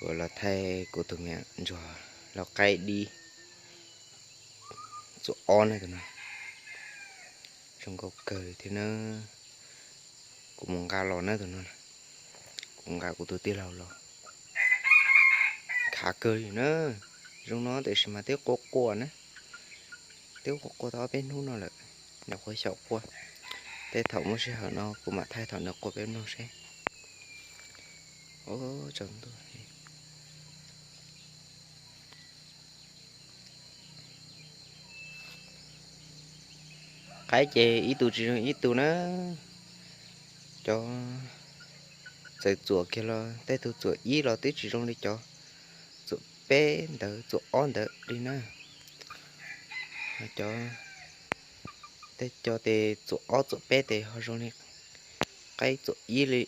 Kuv los thaij kuv tus me nyuam ntsuag lau qaib dib txuam ob na tus no. Zoo nkauj kawg li thiab na. Kuv mus nqa los na tus no. Kuv nqa kuv tus tij laug los. Khav kawg li na. Zoo no tiam sis mas twb qua qua na. Twb qua qua tau ob peb hnub no lawm. Nyuam qhuav xyaum qua. Tej thaum muaj sij hawm no kuv mam thaij thaum nws qua peb mloog seb. Ub, tsaus ntuj. Qaib ces ib tug tsis zoo ib tug na. Cov txawm txuam kiag los tej tug txuam ib los twb tsis zoo li cov txuam peb ntawd txuam ob ntawd li na. Cov, tej cov tes txuam ob txuam peb tes ho zoo li qaib txuam ib li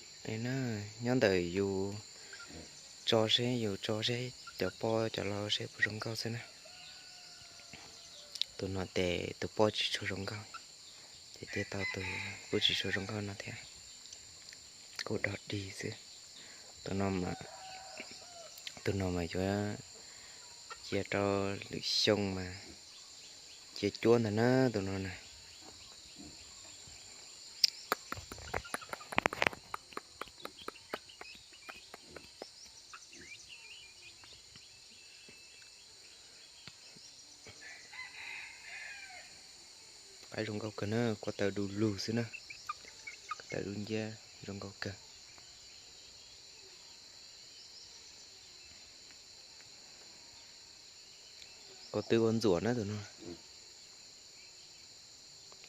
na. Nyob ntawm yus tso seb, yus tso seb cov poj cov laus seb puas zoo nkauj xwb na. Tus no tes tus poj tsis tshua zoo nkauj, ces cia tau tus kuj tsis tshua zoo nkauj no thiab. Kuj dog dig xwb. Tus no mas, tus no mas yuav cia rau lwm xyoo mas cia cuab ntag na tus no na. Qaib zoo nkauj kawg na, ko taw du lug xwb na. Ko taw dub nciab zoo nkauj kawg. Ko tw ua ntxuam na tus no.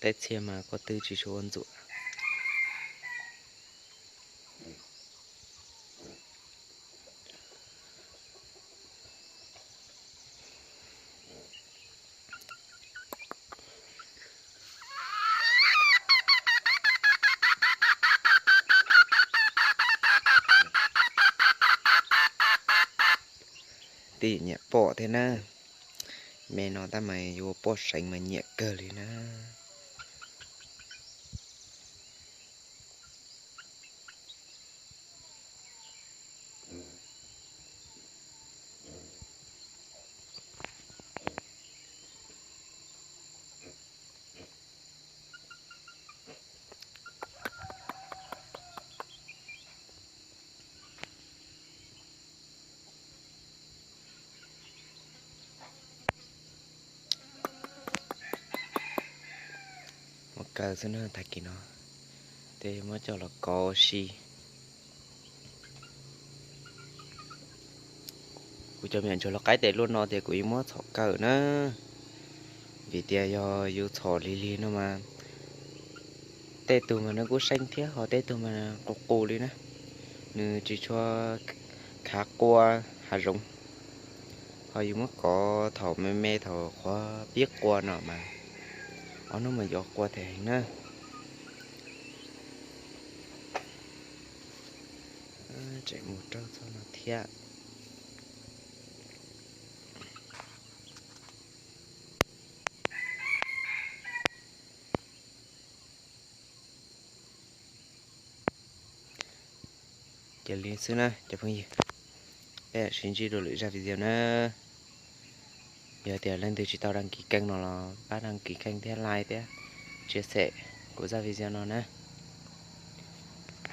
Tej txhia mas ko tw tsis tshua ua ntxuam. Twb nyiam pom thiab na. Me no tab mas yuav poj seev mas nyiam kawg li na. Muab kaw xwb na, tag kis no tej muab coj los kov ua si. Kuv cov me nyuam ntsuag lau qaib tes luaj no tias kuv yuav muab txhom kaw na, vim tias yog yus txhom lig lig no mas tej tug mas nws kuj seej thiab ho tej tug mas qus qus li na, nws tsis tshua khav qua hav zoov. Ho yus muab kov thaum me me thaum qhuav pib qua no mas ob hnub mas yuav qua them heev na. Tseem mus raug txog no thiab. Ces li xwb na cov phooj ywg, peb sib ntsib dua lwm zaj video na. Yog tias leej twg tsis tau đăng ký kênh no los pab đăng ký kênh thiab like thiab chia sẻ kuv zaj video no na.